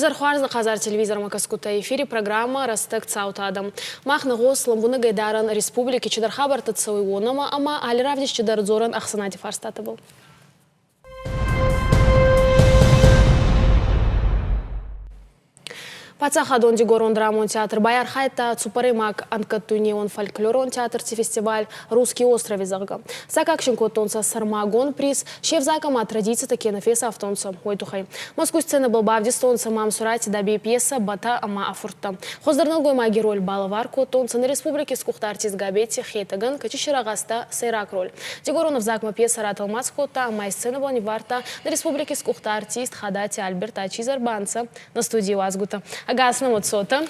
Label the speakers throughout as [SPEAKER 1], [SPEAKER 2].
[SPEAKER 1] Уезӕр хуарз хъазар телевизормӕ кӕсгутӕ эфири программӕ «Рӕстӕг цаутӕ адӕм». Мах нӕ гъос лӕмбунӕгӕй дарӕн республики чидӕр хабӕрттӕ цӕуй уонӕмӕ ӕма алли равдисти дӕр дзорӕн ӕхсӕнади фарстатӕбӕл. Паддзахадон дигорон драмон театр байархайдта цуппӕрӕймаг ӕнккӕддуйнеуон фольклорон театрти фестиваль «Русский остров-и», зӕгъгӕ. Саккаг кодтонцӕ сӕрмагонд приз, се взаг ӕма традицитӕ ке нӕ фесафтонцӕ, уой туххӕй. Мӕскуй сценӕбӕл бавдистонцӕ Мамсурати Дӕбей пьесӕ «Батӕ ӕма ӕ фурттӕ». Хуӕздӕр нӕлгоймаги роль балӕвар кодтонцӕ нӕ республики сгухт артист Габети Хетӕгӕн, кӕци рагъазта сӕйраг роль. Дигорон ӕвзагмӕ пьесӕ ратӕлмац кодта ӕма сценӕбӕл ниввардта нӕ республики сгухт артист Хадати Альберт Ачизӕр банцӕ на студийи уазгутӕ. Ӕгас нӕмӕ цотӕ.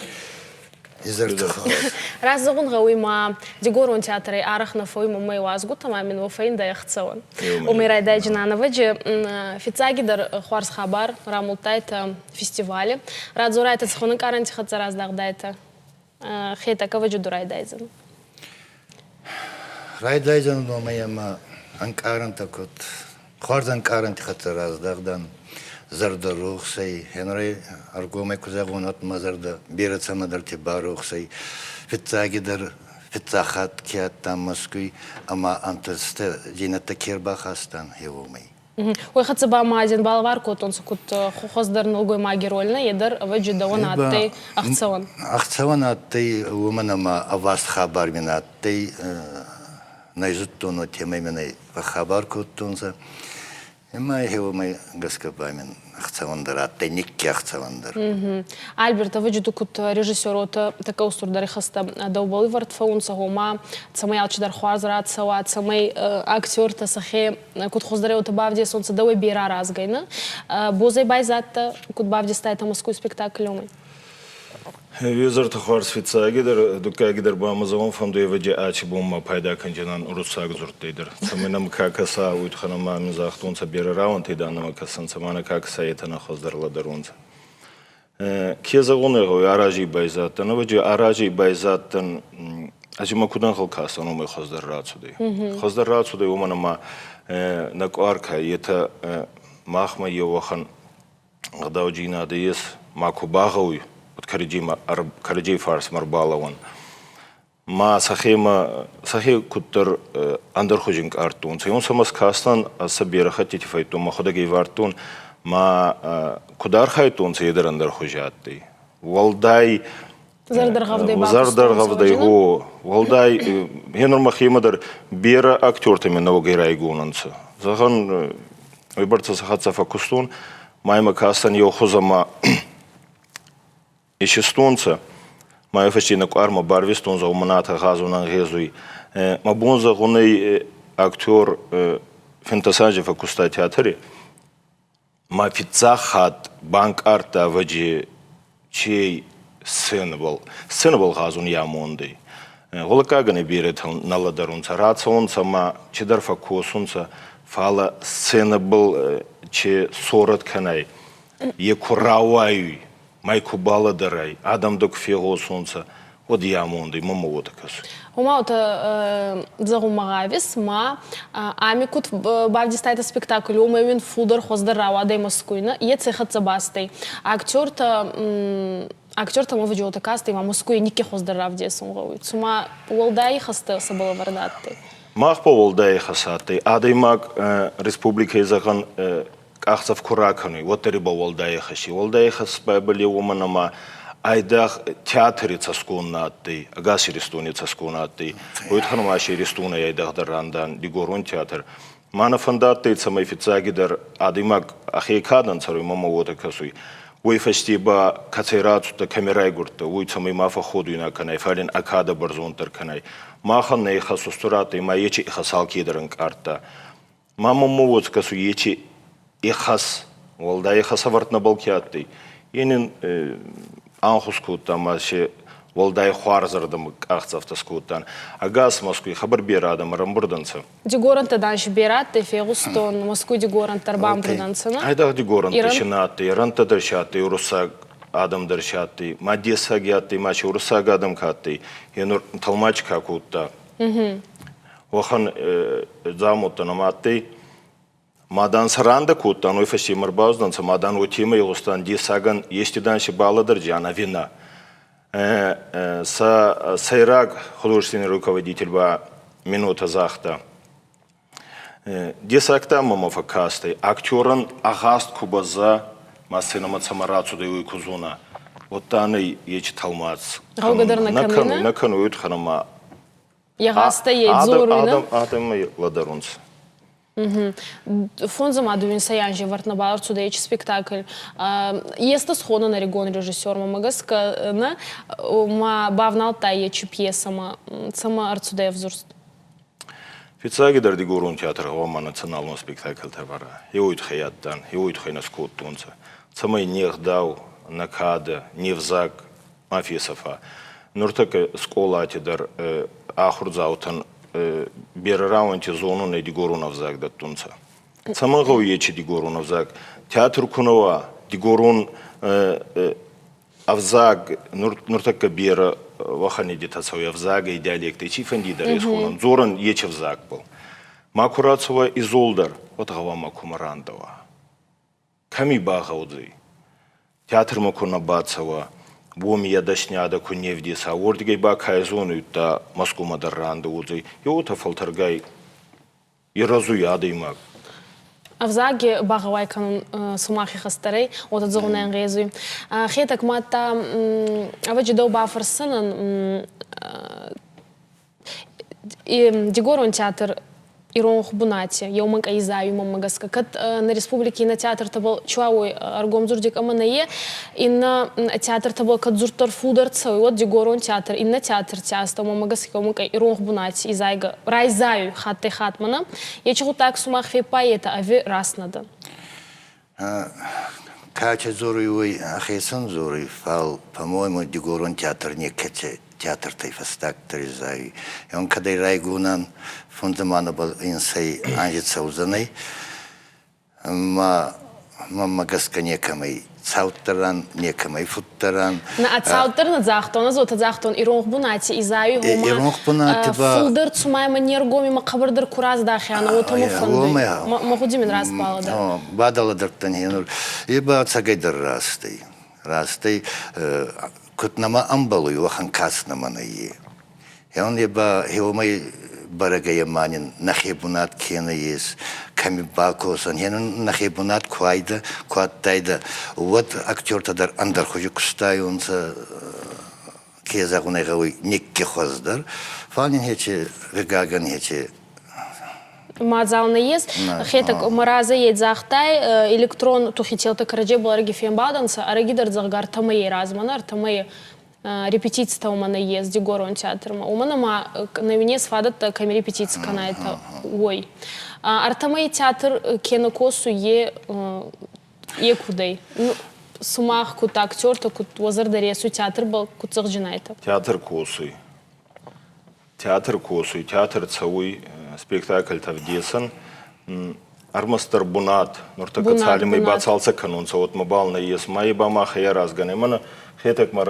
[SPEAKER 1] Раззӕгъун гъӕуй ма Дигорон театрӕй арӕх нӕ фӕууй мӕ уазгутӕ ма мин уо фӕйндӕ ӕхцӕуӕн. Уомӕй райдайджи Нанавӕджи фиццагидӕр хуарз хабар рамулдтайтӕ фестивали. Радзорайтӕ цӕхуӕн ӕнкъарӕнти хӕццӕ раздагъдайтӕ. Хетӕгкавӕджи ду райдайдзӕн.
[SPEAKER 2] Райдайдзӕн номӕй ӕма ӕнкъарӕнтӕ куд хуарз ӕнкъарӕнти хӕццӕ раздагъдан зӕрдӕрохсӕй, ӕнӕрай ӕргомӕй ку зӕгъон, уӕд мӕ зӕрдӕ берӕ цӕмӕдӕрти барохсӕй. Фиццагидӕр фиццаг хатт ке адтан Мӕскуй ӕма ӕнтӕстдзийнӕдтӕ ке рбахастан, гъе уомӕй.
[SPEAKER 1] Уой хӕццӕ ба ма зин балӕвар кодтонцӕ куд хуӕздӕр нӕлгоймаги роль нӕ, е дӕр, ӕвӕджи, дӕуӕн адтӕй ӕхцӕуӕн.
[SPEAKER 2] Ӕхцӕуӕн адтӕй, уомӕн ӕма ӕваст хабар мин адтӕй, нӕ зудтон, уотемӕй мин ӕй фӕххабар кодтонцӕ. Ӕма уомӕ гӕсгӕ ба мин ӕхцӕуӕндӕр адтӕй, никки ӕхцӕуӕндӕр.
[SPEAKER 1] Альберт, ӕвӕджи ду куд режиссер, уотӕ тӕккӕ устурдӕр ихӕстӕ дӕубӕл ивӕрд фӕуунцӕ, гъома, цӕмӕй алчидӕр хуарз рацӕуа, цӕмӕй актертӕ сӕхе куд хуздӕр уотӕ бавдесонцӕ, дӕуӕй берӕ аразгӕй, нӕ? Бозӕй байзадтӕ, куд бавдистайтӕ Москвй спектакль уомӕй?
[SPEAKER 3] Визорты хуарз фиццагидӕр, дуккагидӕр ба мӕ зӕгъун фӕндуй ӕвӕджи ачи бон ма пайда кӕнджинан уруссаг дзурдтӕй дӕр. Цӕмӕй нӕмӕ ка кӕса, уой туххӕн ӕма мин загътонцӕ берӕ рауӕнтӕй дан нӕмӕ кӕсӕнцӕ, ма нӕ ка кӕса, етӕ нӕ хуӕздӕр лӕдӕрунцӕ. Ке зӕгъун ӕй гъӕуй, арази байзадтӕн. Ӕвӕджи арази байзадтӕн, ӕз имӕ куд ӕнхъӕл кастӕн, уомӕй хуӕздӕр рацудӕй. Хуӕздӕр рацудӕй, уомӕн ӕма нӕ къуар ка, етӕ махмӕ еу уӕхӕн ӕгъдаудзийнадӕ ес, ма ку багъӕуй, уӕд кӕрӕдзей фарсмӕ ӕрбалӕууӕн. Ма сӕхемӕ сӕхе куддӕр ӕндӕрхузи ӕнкъардтонцӕ. Еун сӕмӕ скастӕн, ӕз сӕ берӕ хӕттити фӕйдтон, мӕхуӕдӕг ивардтон, ма куд архайдтонцӕ, е дӕр ӕндӕрхузи адтӕй. Уӕлдай
[SPEAKER 1] зӕрдӕргъӕвдӕй,
[SPEAKER 3] гъо, уӕлдай гьенур мӕхемӕ дӕр берӕ актертӕмӕ нӕуӕгӕй райгон ӕнцӕ. Зӕгъӕн, уойбӕрцӕ сӕ хӕццӕ фӕккустон, ма имӕ кастӕн еу хузӕмӕ исистонцӕ, ма ӕ фӕсте нӕ къуармӕ барвистонцӕ, уомӕн атӕ гъазун ӕнгъезуй. Мӕ бон зӕгъун ӕй, актер финтӕсанзи фӕккуста театри, ма фиццаг хатт банкъардта ӕвӕджи чей сценӕбӕл. Сценӕбӕл гъазун е амонд ӕй. Гъулӕггагӕн ӕй беретӕ нӕ лӕдӕрунцӕ, рацӕунцӕ ма чидӕр фӕккосунцӕ, фалӕ сценӕбӕл че сорӕт кӕнай, е ку рауайуй, ма ку балӕдӕрай, адӕм дӕ ку фегъосунцӕ, уӕд е амонд ӕй, мӕмӕ уотӕ кӕсуй.
[SPEAKER 1] Ома уотӕ зӕгъунмӕ гъавис, ма ами куд бавдистайтӕ спектакль, уомӕй уин фулдӕр хуӕздӕр рауадӕй Москвй, нӕ? Еци хӕццӕ бастӕй. Актертӕ актертӕмӕ ӕвӕджи кастӕй, ма Москвй никки хуӕздӕр равдесун гъӕуй. Цума уӕлдай ихӕстӕ цӕбӕл ӕвӕрд адтӕй?
[SPEAKER 3] Мах ба уӕлдай ихӕс адтӕй. Адӕймаг республикӕй, зӕгъӕн, къахдзӕф ку ракӕнуй, уӕддӕр ибӕл уӕлдай ихӕси. Уӕлдай ихӕс ба уомӕн ӕма айдагъ театри цӕсгон нӕ адтӕй, ӕгас Иристони цӕсгон адтӕй. Уой туххӕн ма Иристонӕй айдагъдӕр рандан Дигорон театр. Ма нӕ фӕндадтӕй, цӕмӕй фиццагидӕр адӕймаг ӕхе кадӕн цӕруй, мӕмӕ уотӕ кӕсуй. Уой фӕсте ба кӕцӕй рацудтӕ, кӕми райгурдтӕ, уой цӕмӕй ма фӕхходуйнаг кӕнай, фал ин ӕ кадӕ бӕрзонддӕр кӕнай. Махӕн нӕ ихӕс устур адтӕй, ма ечи ихӕс алкедӕр ӕнкъардта. Ма мӕмӕ уотӕ кӕсуй ечи ихӕс, уӕлдай ихӕс ӕвӕрд нӕбал ке адтӕй, е нин ӕнхус кодта ма се уӕлдай хуарзӕрдӕмӕ къахдзӕфтӕ скодтан. Ӕгас Москвй хабар берӕ адӕм ӕрӕмбурд ӕнцӕ.
[SPEAKER 1] Дигорӕнттӕ дан си берӕ адтӕй, фегъустон, Москвй дигорӕнттӕ ӕрбамбурд ӕнцӕ, нӕ?
[SPEAKER 3] Айдагъ дигорӕнттӕ си нӕ адтӕй, ирӕнттӕ дӕр си адтӕй, уруссаг адӕм дӕр си адтӕй. Ма дессаги адтӕй, ма си уруссаг адӕм ка адтӕй, е нур тӕлмач ка кодта. Уӕхӕн дзаумӕуттӕ нӕма адтӕй. Мадан сӕ рандӕ кодтан, уой фӕсте ма ӕрбаудзӕнцӕ, мадан уотемӕй игъустан, дессагӕн ести дан си балӕдӕрдзиан ӕви нӕ. Сӕ сӕйраг художественный руководитель ба минутӕ загъта: Дессӕгтӕ мӕмӕ фӕккастӕй, актерӕн агъаст ку бӕзза, ма сценӕмӕ цӕмӕ рацудӕй, уой ку зона, уӕдта нӕ ечи тӕлмац
[SPEAKER 1] Гъӕугӕ дӕр нӕ кӕнуй,
[SPEAKER 3] нӕ кӕнуй, уой ма
[SPEAKER 1] Егъӕстӕ е дзоруй, нӕ?
[SPEAKER 3] Адӕм ӕй лӕдӕрунцӕ.
[SPEAKER 1] Фондзӕмӕ дууинсӕй анзи ӕвӕрд ӕрцудӕй спектакль. Естӕ схонӕн ӕригон режиссермӕ гӕсгӕ нӕ ма бавналдта ечи пьесӕмӕ, цӕмӕ ӕрцудӕй ӕвзурст?
[SPEAKER 3] Фиццагидӕр Дигорон театр гъӕуама националон спектакльтӕ ӕвӕра. Еуей туххӕй адтан, еуей туххӕй нӕ скодтонцӕ. Цӕмӕй не гъдау, нӕ кадӕ, не взаг ма фесӕфа. Нуртӕккӕ скъолати дӕр ахурдзаутӕн берӕ рауӕнти зонунӕй дигорон ӕвзаг дӕттунцӕ. Цӕмӕн гъӕуй ечи дигорон ӕвзаг? Театр ку нӕ уа, дигорон ӕвзаг нуртӕккӕ берӕ уӕхӕн идетӕ цӕуй ӕвзагӕй, диалектӕй, цийфӕнди дӕр исхонӕн, дзорӕн ечи ӕвзагбӕл. Ма ку рацӕуа изолдӕр, уӕд гъӕуама кумӕ рандӕуа? Кӕми багъӕудзӕй? Театрмӕ ку нӕ бацӕуа, уоми йӕ дӕсниадӕ ку не вдеса, уордигӕй ба ка зонуй, удта Мӕскумӕ дӕр рандӕ уодзӕй. Еуотӕ фӕлтӕргай ирӕзуй адӕймаг.
[SPEAKER 1] Ӕвзаги багъӕуай кӕнун сумахи хӕстӕрӕй, уотӕ зӕгъун ӕнгъезуй. Хетӕг мадта ӕвӕджи дӕу бафӕрсӕнӕн Дигорон театр иронх бунати, еумӕ изайумӕ гӕсгӕ. Кӕд нӕ республики иннӕ театртӕбӕл чуауй ӕргомдзурди ӕма нӕ е, иннӕ театртӕбӕл кӕд дзурддӕр фулдӕр цӕуй, уӕд Дигорон театр иннӕ театрти астӕумӕ гӕсгӕ еумӕ иронх бунати изайгӕ райзайуй хаттӕй-хатмӕ нӕ. Ечи гъуддаг сумах феппайетӕ ӕви раст нӕ дӕ?
[SPEAKER 2] Кӕци дзоруй, уой ӕхецӕн дзоруй, фал, по-моему, Дигорон театр некӕци театртӕй фӕстагдӕр изайуй. Он кӕдӕй райгонӕн фундаманабӕл инсӕй анзи цӕудзӕнӕй, ма мӕнмӕ гӕсгӕ некӕмӕй цауддӕрӕн, некӕмӕй фуддӕрӕн.
[SPEAKER 1] На цауддӕр нӕ загътон, ӕз уотӕ загътон, иронх бунати изайуй, гъома
[SPEAKER 2] иронх бунати ба
[SPEAKER 1] фулдӕр цума имӕ не ргом имӕ хъӕбӕрдӕр ку раздахианӕ, уотӕ мӕ фӕндуй. Мӕ гъуди мин раст балӕдӕр.
[SPEAKER 2] Бадӕлӕдӕрдтӕн хенур. Е ба ӕцӕгӕйдӕр раст ӕй. Раст ӕй, куд нӕмӕ ӕмбӕлуй, уӕхӕн кац нӕмӕ нӕййе. Хеон е ба хеуомӕй бӕрӕг ӕй ӕма нин нӕхе бунат ке нӕййес, кӕми бакосӕн, хенун нӕхе бунат ку айдӕ, ку адтайдӕ, уӕд актертӕ дӕр ӕндӕрхузи кустайонцӕ, ке зӕгъун ӕй гъӕуй, никки хуӕздӕр. Фал нин хечи гъигагӕн хечи
[SPEAKER 1] мадзал нӕййес. Хетӕг маразӕ е загътай, электрон тухителтӕ кӕрӕдзебӕл ӕрӕги фембалдӕнцӕ, ӕрӕги дӕр зӕгъгӕ ӕртӕмӕй размӕ, ӕртӕмӕй репетицитӕ уымӕ нӕййес Дигорон театрмӕ. Уымӕн ӕма нӕ фадӕттӕ кӕми репетици кӕнайтӕ, уой. Ӕртӕмӕй театр ке нӕ косуй, е е кудӕй? Сумах куд актертӕ, куд уӕ зӕрдӕ ресуй театрбӕл, куд зӕгъджинайтӕ?
[SPEAKER 3] Театр косуй. Театр косуй, театр цӕуй, спектакльтӕ вдесӕн. Ӕрмӕстдӕр бунат. Нуртӕккӕ цалинмӕ бацалцӕг кӕнунцӕ, уӕд мӕбӕл нӕййес. Ма ба мах аразгӕнӕ. Мӕнӕ Хетӕгмӕ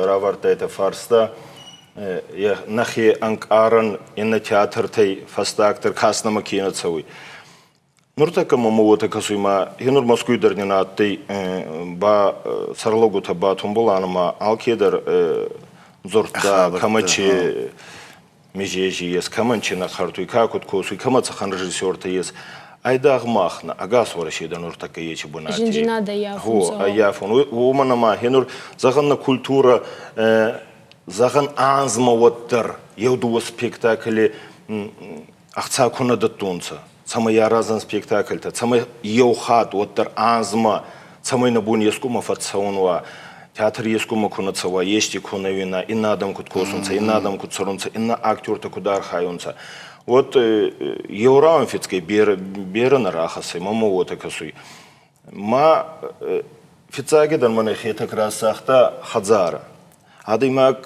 [SPEAKER 3] равардтайтӕ фарста, нӕхе ӕнкъарӕн иннӕ театртӕй фӕстагдӕр каснӕмӕ ке нӕ цӕуй. Нуртӕккӕ мӕмӕ уотӕ кӕсуй ма хенур Мӕскуй дӕр нин адтӕй ба сӕрлӕугутӕ батумбул ан ӕма алкедӕр дзурдта, кӕмӕ чи межежи ес, кӕмӕн чи нӕ хъӕртуй, ка куд косуй, кӕмӕ цӕхӕн режиссертӕ ес. Айдагъ мах нӕ, ӕгас Уӕрӕсей дӕр нуртӕккӕ ечи бунати.
[SPEAKER 1] Зиндзийнадӕ
[SPEAKER 3] ӕййафунцӕ. Ӕййафун. Уомӕн ӕма хенур, зӕгъӕн, нӕ культурӕ, зӕгъӕн, анзмӕ уӕддӕр еу-дууӕ спектакли ӕхца ку нӕ дӕттонцӕ, цӕмӕй аразӕн спектакльтӕ, цӕмӕй еу хатт уӕддӕр анзмӕ, цӕмӕй нӕ бон ескумӕ фӕццӕун уа, театр ескумӕ ку нӕ цӕуа, ести ку нӕ уина, иннӕ адӕм куд косунцӕ, иннӕ адӕм куд цӕрунцӕ, иннӕ актертӕ куд архайунцӕ. Вот еу рауӕн фицгӕй берӕ, берӕ нӕ рахӕссӕй, мӕмӕ уотӕ кӕсуй. Ма фиццагидӕр мӕнӕ Хетӕг расагъта хӕдзарӕ. Адӕймаг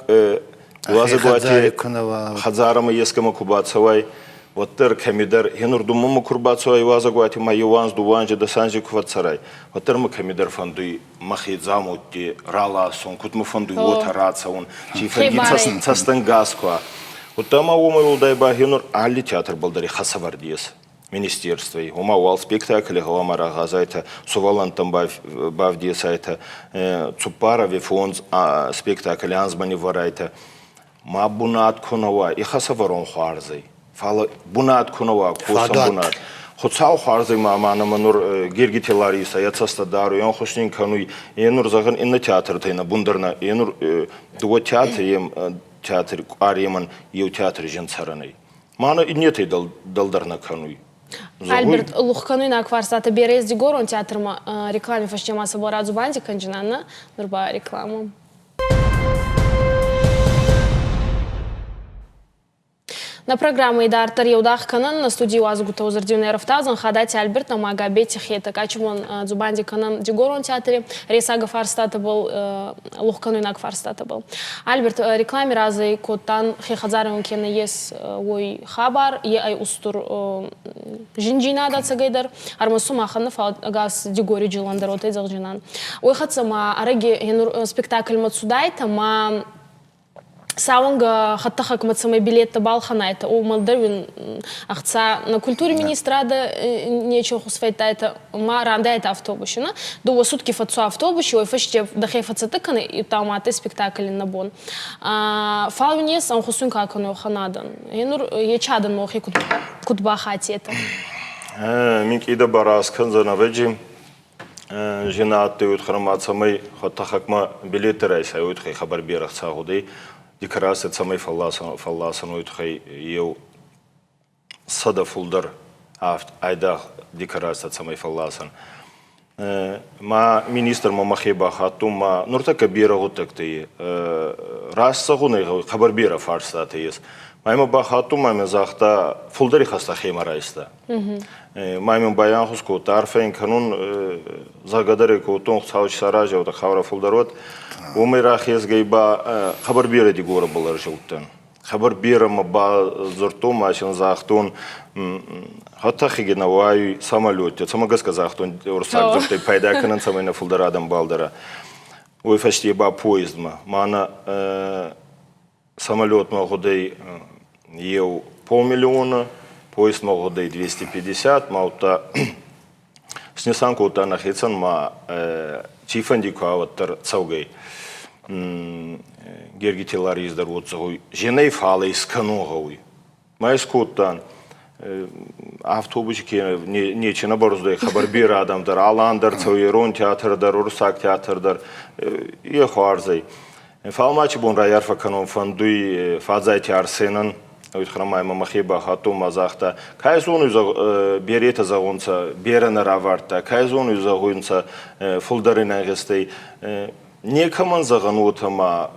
[SPEAKER 3] уазӕгуати хӕдзарӕмӕ ескӕмӕ ку бацӕуай, уӕддӕр кӕмидӕр хенур думӕмӕ ку рбацӕуай уазӕгуати ма еу анз, дууӕ анзи, дӕс анзи ку фӕццӕрай, уӕддӕр мӕ кӕмидӕр фӕндуй мӕхе дзаумӕутти раласун, куд мӕ фӕндуй, уотӕ рацӕун, цийфӕнди цӕстӕнгас ку уа. Удта ма уомӕй уӕлдай ба хенур алли театрбӕл дӕр ихӕсӕвӕрд ес. министерствӕй. Ома уал спектакли гъӕуама рагъазайтӕ, сувӕллӕнттӕн бавдесайтӕ, цуппар ӕви фондз спектакли анзмӕ ниввӕрайтӕ. Ма бунат ку нӕ уа, ихӕсӕвӕрон хуарз ӕй. Фал бунат ку нӕ уа, косӕн бунат. Хуцау хуарз ӕй ма мӕнӕ нур Гергити Лариса йӕ цӕстӕ даруй, ӕнхус нин кӕнуй. Е нур, зӕгъӕн, иннӕ театртӕй нӕ бундӕр нӕ. Е нур дууӕ театри, театр къуаремӕн еу театри зин цӕрӕн ӕй. Мӕнӕ иннетӕй дӕлдӕр нӕ кӕнуй.
[SPEAKER 1] Альберт, лухкӕнуйнаг фарстатӕ берӕ ес Дигорон театрмӕ реклами фӕсте ма сӕбӕл радзубанди кӕнджинан, нӕ? Нур ба реклама. Нӕ программӕйы дарддӕр еудагъ кӕнӕн нӕ студийы уазгутӕ узӕрдион ӕрӕфтаудзӕн Хадати Альберт ӕма Габети Хетӕг. Ачимон дзубанди кӕнӕн Дигорон театри ресага фарстатӕбӕл, лухкӕнуйнаг фарстатӕбӕл. Альберт, реклами разӕй кодтан хе хӕдзарӕн ке нӕййес, уой хабар, е ӕй устур зиндзийнадӕ ӕцӕгӕйдӕр. Ӕрмӕст сумахӕн нӕ, фал ӕгас Дигори джилӕн дӕр уотӕ зӕгъдзинан. Уой хӕццӕ ма ӕрӕги спектакльмӕ цудайтӕ ма сауӕнгӕ хӕдтӕхӕгмӕ цӕмӕй билеттӕ балхӕнайтӕ, уомӕн дӕр уин ӕхца на культури министрадӕ нечи хусфӕйдтайтӕ ма рандӕйтӕ автобуси. На? Дууӕ сутки фӕццо автобуси, уой фӕсте дӕхе фӕццӕттӕ кӕнӕ, и ма адтӕй спектакль нӕ бон. Фал уин ес ӕнхус уин ка кӕнуй уӕхӕн адӕн. Е нур ечи адӕнмӕ уӕхе куд бахатетӕ?
[SPEAKER 3] Минкъийдӕр ба раскӕндзӕн ӕвӕджи. Зин адтӕй уотхӕрӕ цӕмӕй хуӕдтӕхӕгмӕ билеттӕ райсай, уой туххӕй хъӕбӕр берӕ ӕхца гъудӕй. Декораци цӕмӕй фӕлласӕн, уой туххӕй еу 100 фулдӕр айдагъ декораци цӕмӕй фӕлласӕн. Ма министрмӕ мӕхе бахаттон, ма нуртӕккӕ берӕ гъуддӕгтӕ раст зӕгъун ӕй гъӕуй, хъӕбӕр берӕ фарстатӕ ес. Ма имӕ бахаттон, ма имӕ загъта, фулдӕр ихӕстӕ хемӕ райста. Ма мин байанхус кодта, арфӕ ин кӕнун, зӕгъгӕ дӕр ӕй кодтон, Хуцау чи сараза, уотӕ хабар фулдӕр уӕд. Уомӕй рахезгӕй ба хъӕбӕр берӕ Дигорабӕл ӕрзилдтӕн. Хъӕбӕр берӕ ма бадзурдтон, ма син загътон, хуӕдтӕхӕги нӕ уайуй самолеттӕ, цӕмӕ гӕсгӕ загътон, уруссаг дзурдтӕй пайда кӕнӕн, цӕмӕй нӕ фулдӕр адӕмбӕл дӕра. Уой фӕсте ба поездмӕ. Мӕнӕ самолетмӕ гъудӕй еу полмиллиона, поездмӕ гъудӕй 250, ма удта снисан кодта нӕхецӕн ма цийфӕнди ку уӕддӕр цӕугӕй. Гергити Ларис дӕр уод зӕгъуй, зенӕй фалӕ искӕнун гъӕуй. Ма искодтан автобуси ке нечи нӕ бӕрзудӕй хабар берӕ адӕм дӕр, Алан дӕр цӕуй, Ирон театр дӕр, Уруссаг театр дӕр, е хуарз ӕй. Фал ма чи бон райарфӕ кӕнун фӕндуй Фадзайти Арсенӕн, уой ма мӕхе бахаттон ма загъта, кай зонуй беретӕ зӕгъунцӕ, берӕ нӕ равардта, кай зонуй зӕгъунцӕ фулдӕр ин ӕнгъезтӕй. Некӕмӕн зӕгъӕн уотӕ ма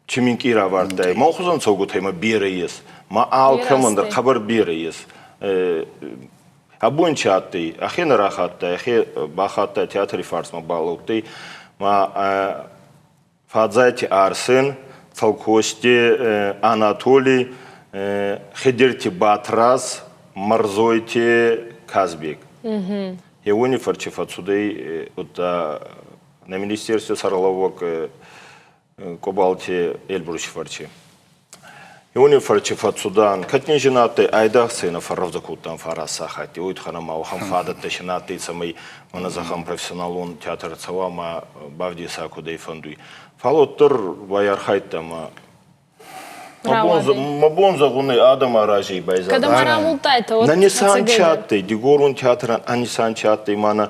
[SPEAKER 3] чи минкъий равардтай. Мӕн хузӕн цӕугутӕй ма берӕ ес. Ма алкӕмӕн дӕр хъӕбӕр берӕ ес. Абон чи адтӕй, ӕхе нӕ рахаттӕй, ӕхе бахаттӕй театри фарсмӕ балӕудтӕй. Ма Фадзайти Арсен, Цӕлкости Анатолий, Хедирти Батраз, Мӕрзойти Казбек. Еуони фӕрчи фӕццудӕй удта нӕ министерстви сӕргълӕууӕг Къобалти Эльбруси фӕрчи. Иони фӕрчи фӕццудан, кӕд нин зин адтӕй, айдагъ сценӕ фӕррӕвдзӕ кодтан фараст сахатти, уой туххӕн ӕма уӕхӕн фадӕттӕ си нӕ адтӕй, цӕмӕй мӕнӕ зӕгъӕн профессионалон театр цӕуа ӕма бавдеса, куд ӕй фӕндуй. Фал уӕддӕр байархайдта ӕма мӕ бон зӕгъун ӕй, адӕм аразӕй байзадӕй.
[SPEAKER 1] Кӕд ӕма рамулдтайтӕ,
[SPEAKER 3] уӕд Нӕ нисан чи адтӕй, дигорон театрӕн ӕ нисан чи адтӕй, мӕнӕ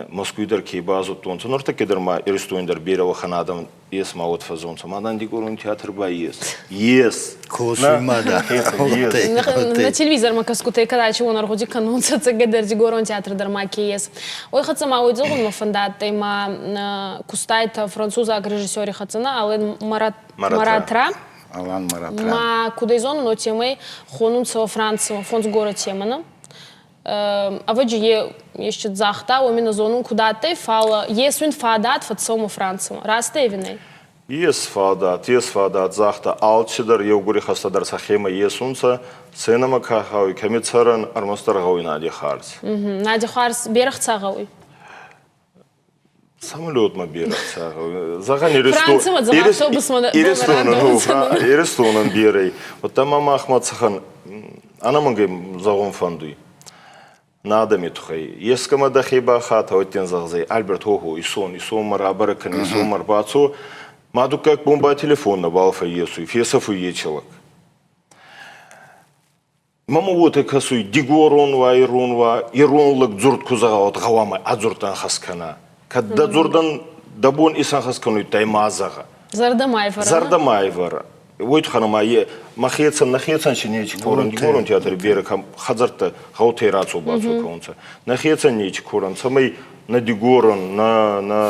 [SPEAKER 3] Москвй дӕр ке базудтонцӕ, нуртӕккӕ дӕр ма Иристони дӕр берӕ уӕхӕн адӕм ес ма уӕд фӕззонцӕ. Мадӕн дигорон театр ба ес. Ес.
[SPEAKER 2] Косуй мада.
[SPEAKER 1] На телевизормӕ кӕсгутӕй кӕд уон ӕргъуди кӕнунцӕ, ӕцӕгӕйдӕр дигорон театр дӕр ма ке ес. Уой хӕццӕ ма уой зӕгъун мӕ фӕндадтӕй ма кустайтӕ французаг режиссери хӕццӕ на Ален Маратра.
[SPEAKER 2] Алан Маратра.
[SPEAKER 1] Ма кудӕй зонун, уотемӕй хонунцӕ Францимӕ, фондз город темӕ Ӕвӕджи е есчи загъта, уоми нӕ зонун куд адтӕй, фал ес уин фадат фӕццӕумӕ Францимӕ. Раст ӕви нӕ?
[SPEAKER 3] Ес фадат, загъта, алчидӕр еугури хӕстӕ дӕр сӕхемӕ есунцӕ, сценӕмӕ ка хауй, кӕми цӕрӕн, ӕрмӕстдӕр гъӕуй нади харз.
[SPEAKER 1] Нади харз берӕ хца гъӕуй?
[SPEAKER 3] Самолетмӕ берӕ хца гъӕуй. Зӕгъӕн, Иристонӕн берӕ. Уӕдта ма махмӕ цӕхӕн ӕнӕмӕнгӕй зӕгъун фӕндуй. Нӕ адӕми туххӕй. Ескӕмӕ дӕхе бахатӕ, уӕдден зӕгъдзӕй, Альберт, хо-хо, исон, исон мӕ рабӕрӕг кӕнӕ, исон мӕ рбацо. Ма дуккаг бон ба телефон нӕбал фӕййесуй, фесӕфуй ечи лӕг. Мӕмӕ уотӕ кӕсуй, дигорон уа, ирон уа, ирон лӕг дзурд ку зӕгъа, уӕд гъӕуама ӕ дзурд ӕнхӕст кӕна. Кӕд дӕ дзурдӕн дӕ бон исӕнхӕст кӕнуй, тай ма зӕгъӕ.
[SPEAKER 1] Зӕрдӕ ма ӕвӕрӕ.
[SPEAKER 3] Зӕрдӕ ма ӕвӕрӕ. Уой туххӕн ӕма е мӕхецӕн, нӕхецӕн си нечи корӕн, дигорон театри берӕ хӕдзӕрттӕ гъӕутӕй рацо-бацо кӕнунцӕ. Нӕхецӕн нечи корӕн, цӕмӕй нӕ дигорон, нӕ нӕ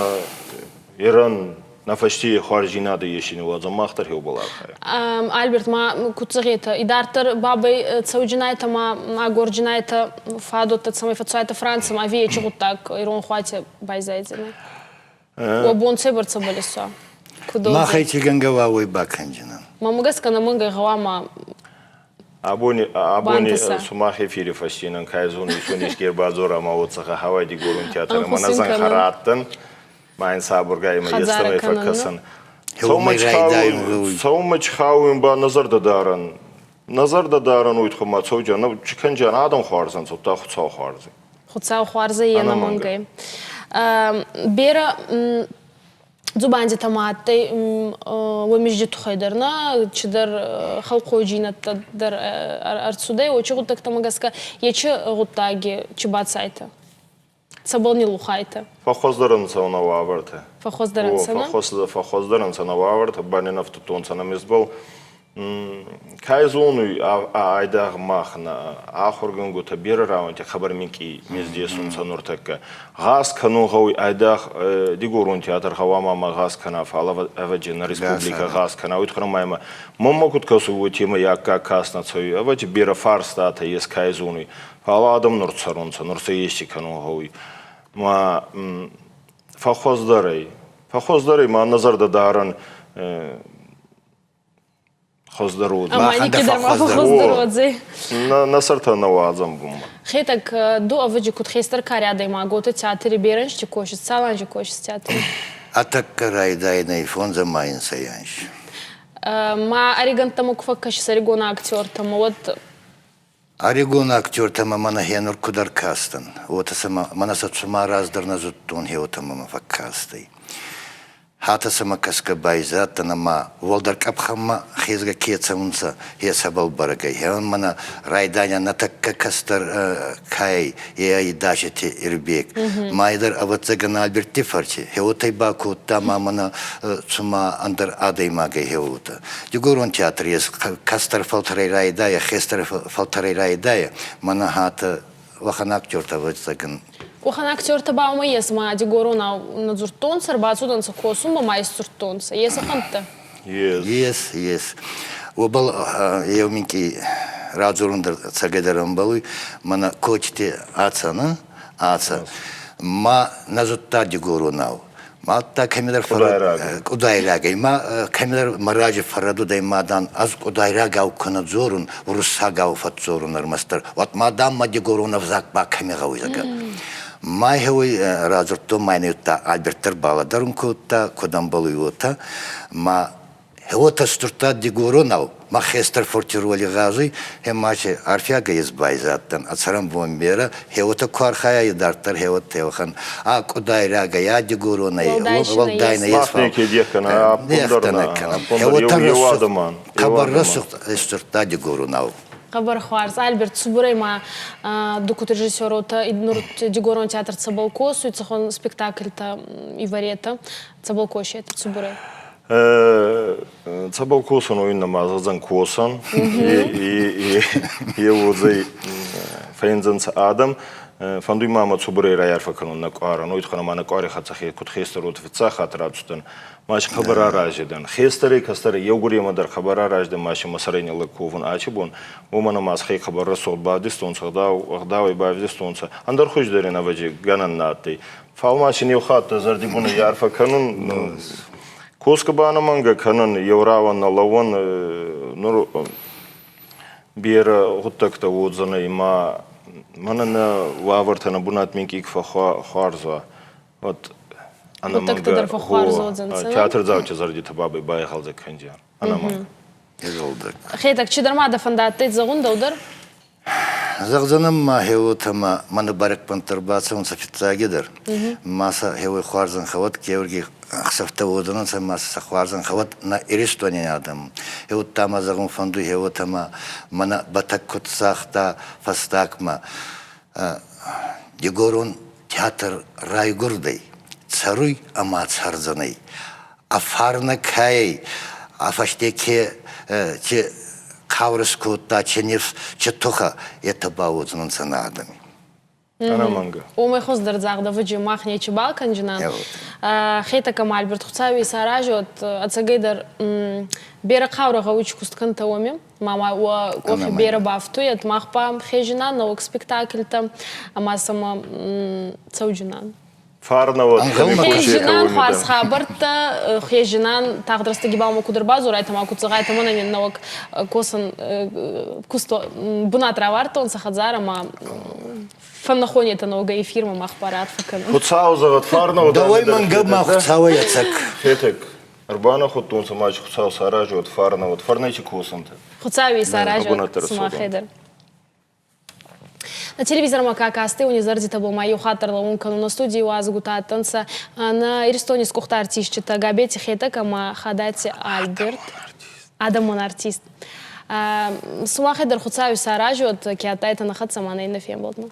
[SPEAKER 3] ирӕн нӕ фӕсте хуарздзийнадӕ есини уадзӕн, мах дӕр еубал архайӕн.
[SPEAKER 1] Альберт, ма куд зӕгъетӕ, идарддӕр бабӕй цӕуджинайтӕ ма агорджинайтӕ фадуӕттӕ, цӕмӕй фӕццуайтӕ Францимӕ, ӕви ечи гъуддаг иронхуати байзайдзӕнӕй? Уӕ бон цӕйбӕрцӕбӕл исуа? Куд
[SPEAKER 2] Махӕй ци гӕнгӕ уа, уой бакӕнджинан.
[SPEAKER 1] Мӕмӕ гӕсгӕ нӕмӕнгӕй гъӕуама
[SPEAKER 3] Абони, абони сумах эфири фӕстинан кай зони, сон еске ӕрбадзора ма уотсӕхӕ хауай Дигорон театр ӕма нӕ зӕнхӕ раттӕн, ма ин сабургай ма естӕмӕй фӕккӕсӕн. Сӕумӕ чхауин ба нӕ зӕрдӕ дарӕн. Нӕ зӕрдӕ дарӕн уой туххӕй ма цӕуджан, чи кӕнджан адӕм хуарзӕн, цудта Хуцау хуарзӕй.
[SPEAKER 1] Хуцау хуарзӕй ӕнӕмӕнгӕй. Берӕ дзубандитӕ ма адтӕй уомизди туххӕй дӕр нӕ, чидӕр хӕлхъойджийнӕдтӕ дӕр ӕрцудӕй, уочи гъуддӕгтӕмӕ гӕсгӕ ечи гъуддаги чи бацайтӕ? Цӕбӕл ниллухайтӕ?
[SPEAKER 3] Фӕххуӕздӕр ӕнцӕ нӕ уавӕртӕ.
[SPEAKER 1] Фӕххуӕздӕр ӕнцӕ, нӕ?
[SPEAKER 3] Фӕххуӕздӕр ӕнцӕ нӕ уавӕртӕ, баненӕфтудтонцӕ нӕ мездбӕл. Кай зонуй, айдагъ мах нӕ ахургӕнгутӕ берӕ рауӕнти хъӕбӕр минкъий мездесунцӕ нуртӕккӕ. Гъаз кӕнун гъӕуй айдагъ Дигорон театр гъӕуама ма гъаз кӕна, фал ӕвӕджи нӕ республикӕ гъаз кӕна. Уой туххӕй ма имӕ мӕнмӕ куд кӕсуй, уотемӕй аккаг каст нӕ цӕуй. Ӕвӕджи берӕ фарстатӕ ес, кай зонуй. Фал адӕм нур цӕрунцӕ, нур сӕ ести кӕнун гъӕуй. Ма фӕххуӕздӕр ӕй. Фӕххуӕздӕр ӕй, ма нӕ зӕрдӕ дарӕн хуӕздӕр уодзӕй.
[SPEAKER 1] Ӕма никкидӕр ма фӕххуӕздӕр уодзӕй.
[SPEAKER 3] Нӕ сӕртӕ нӕ уадзӕн бунмӕ.
[SPEAKER 1] Хетӕг, ду ӕвӕджи куд хестӕр кари адӕймаг, уотӕ театри берӕ ӕнзти косис, цал анзи косис театри?
[SPEAKER 2] А тӕккӕ райдайӕнӕй фондзӕмӕ инсӕй анз.
[SPEAKER 1] Ма ӕригӕнттӕмӕ ку фӕккӕсис ӕригон актертӕмӕ, уӕд
[SPEAKER 2] Ӕригон актертӕмӕ мӕнӕ хенур куд ӕркастӕн, уотӕ сӕмӕ мӕнӕ сӕ цума раздӕр нӕ зудтон, хеуотӕ мӕмӕ фӕккастӕй. Хатӕ сӕмӕ кӕсгӕ байзадтӕн ӕма уӕлдӕр къӕпхӕнмӕ хезгӕ ке цӕунцӕ, е цӕбӕл бӕрӕг ӕй. Хеуӕн мӕнӕ райдайӕн нӕ тӕккӕ кӕстӕр ка ӕй, е ӕй Дашити Ирбег. Майдӕр, ӕвӕццӕгӕн, Альбертти фӕрци. Хеуотӕй бакодта ма мӕнӕ цума ӕндӕр адӕймагӕй хеуотӕ. Дигорон театр ес кӕстӕр фӕлтӕрӕй райдайа, хестӕр фӕлтӕрӕй райдайа, мӕнӕ хатӕ уӕхӕн актертӕ ӕвӕццӕгӕн.
[SPEAKER 1] Уӕхӕн актертӕ ба уомӕ ес, ма дигоронау нӕ дзурдтонцӕ, ӕрбацудӕнцӕ косунмӕ ма исдзурдтонцӕ. Ес ӕхӕнттӕ?
[SPEAKER 3] Ес.
[SPEAKER 2] Ес, ес. Уобӕл еу минкъий радзорун дӕр цӕгӕдӕр ӕмбӕлуй. Мӕнӕ Кочити Ацӕ, Ацӕ. Ма нӕ зудта дигоронау. Мадта кӕмидӕр къудайрагӕй ма кӕмидӕр мараджи фӕррӕдудӕй ма дан ӕз къудайрагау ку нӕ дзорун, уруссагау фӕдздзорун ӕрмӕстдӕр. Уӕд ма дан ма дигорон ӕвзаг ба кӕми гъӕуй, зӕгъгӕ. Ма хеуй радзурдтон, ма ин Альберт дӕр балӕдӕрун кодта, куд ӕмбӕлуй, уотӕ. Ма Уотӕ сдзурдта дигоронау, мӕ хестӕр фурти роли гъазуй, хемачи арфиагӕй ес байзадтӕн, а цӕрӕнбон берӕ, хеуотӕ ку архайа идарддӕр хеуӕттӕ еуӕхӕн, а къудайрагӕй, а дигоронӕй, уӕлдай нӕ ес.
[SPEAKER 3] Мах неке дех кӕнӕ, ӕппундӕр нӕ,
[SPEAKER 2] ӕппундӕр еу адӕмӕн. Хъӕбӕр рӕсугъд исдзурдта дигоронау.
[SPEAKER 1] Хъӕбӕр хуарз. Альберт, цубурӕй ма ду куд режиссер уотӕ нур Дигорон театр цӕбӕл косуй, цӕхуӕн спектакльтӕ ивӕретӕ, цӕбӕл косетӕ цубурӕй?
[SPEAKER 3] Цӕбӕл косун, уой нӕма зӕгъдзӕн косӕн. Е уодзӕй фӕйндзӕнцӕ адӕм. Фӕндуй ма мӕ цубурӕй райарфӕ кӕнун нӕ къуарӕн. Уой туххӕн ӕма нӕ къуари хӕццӕ куд хестӕр, уотӕ фиццаг хатт рацудтӕн. Ма си хъӕбӕр арази дӕн. Хестӕрӕй кӕстӕрӕй еугуремӕ дӕр хъӕбӕр арази дӕн, ма си мӕ сӕрӕй ниллӕг ковун ачи бон. Уомӕн ӕма сӕхе хъӕбӕр рӕсугъд бавдистонцӕ, ӕгъдауӕй бавдистонцӕ. Ӕндӕр хуздӕр ин ӕвӕдзи гӕнӕн нӕ адтӕй. Фал ма син еу хатт зӕрдибунӕй арфӕ кӕнун. Косгӕ ба ӕнӕмӕнгӕ кӕнӕн, еу рауӕн нӕ лӕууӕн. Нур берӕ гъуддӕгтӕ уодзӕнӕй ма мӕнӕ нӕ уавӕртӕ нӕ бунат минкъий фӕххуарз уа. Вот
[SPEAKER 1] ӕнӕмӕнгӕ дӕр фӕххуарз уодзӕнцӕ.
[SPEAKER 3] Театрдзаути зӕрдитӕ бабӕй байгъӕлдзӕг кӕндзиан. Ӕнӕмӕнгӕ.
[SPEAKER 1] Хетӕг, чидӕр ма дӕ фӕндадтӕй зӕгъун дӕу дӕр?
[SPEAKER 2] Зӕгъдзӕнӕн ма хеуотӕмӕ мӕнӕ бӕрӕгбӕнттӕ ӕрбацӕунцӕ фиццагидӕр. Ма сӕ хеуой хуарзӕнхӕ Георгий ӕхсӕвтӕ уодзӕнӕнцӕ ма сӕ хуарзӕнхӕ нӕ Иристони адӕм. Хеудта ма зӕгъун фӕндуй хеуотӕмӕ мӕнӕ Бӕтӕг куд загъта фӕстагмӕ. Дигорон театр райгурдӕй, цӕруй ӕма цӕрдзӕнӕй. А фарнӕ кӕй, а фӕсте ке ке хъаурӕ кодта, ке нифс, ке тухӕ, етӕ бауодзӕнӕнцӕ нӕ адӕми.
[SPEAKER 3] Ӕнӕмӕнгӕ.
[SPEAKER 1] Уомӕй хуӕздӕр загъдӕвӕджи мах нечибал кӕнджинан. Хетӕг ӕма Альберт Хуцауи исаразиуӕд, ӕцӕгӕйдӕр берӕ хъаурӕ гъӕуй куст кӕнтӕ уоми. Ма уӕ къохи берӕ бафтуйӕд, мах ба хезинан нӕуӕг спектакльтӕ ӕма сӕмӕ цӕуджинан.
[SPEAKER 3] Фарнӕуӕд.
[SPEAKER 1] Хезинан хуарз хабӕрттӕ, хезинан тагъд рӕстӕги ба ма куд ӕрбадзорайтӕ ма куд зӕгъайтӕ, мӕнӕн ин нӕуӕг косӕн куст бунат равардтонцӕ хӕдзарӕ ма фӕннӕхонетӕ ногӕй эфирмӕ мах ба раарфӕ кӕнӕн.
[SPEAKER 3] Хуцау зӕгъӕд, фарнӕуӕд.
[SPEAKER 2] Дӕуӕй мӕнгӕ ма Хуцауӕй ӕцӕг.
[SPEAKER 3] Хетӕг, ӕрбанахуадтонцӕ ма Хуцау саразӕд, фарнӕуӕд, фарнӕй чи косӕнтӕ.
[SPEAKER 1] Хуцауи исаразӕд сумахӕй дӕр. На телевизормӕ ка кастӕй, уони зӕрдитӕбӕл ма еу хатт ӕрлӕуун кӕнун. Нӕ студий уазгутӕ адтӕнцӕ нӕ Иристони скъухта артистчитӕ Габети Хетӕг ӕма Хадати Альберт, адӕмон артист. Сумахӕй дӕр Хуцауи саразиуӕд, ке адтайтӕ нӕ хӕццӕ ма нӕ иннӕ фембӕлдмӕ.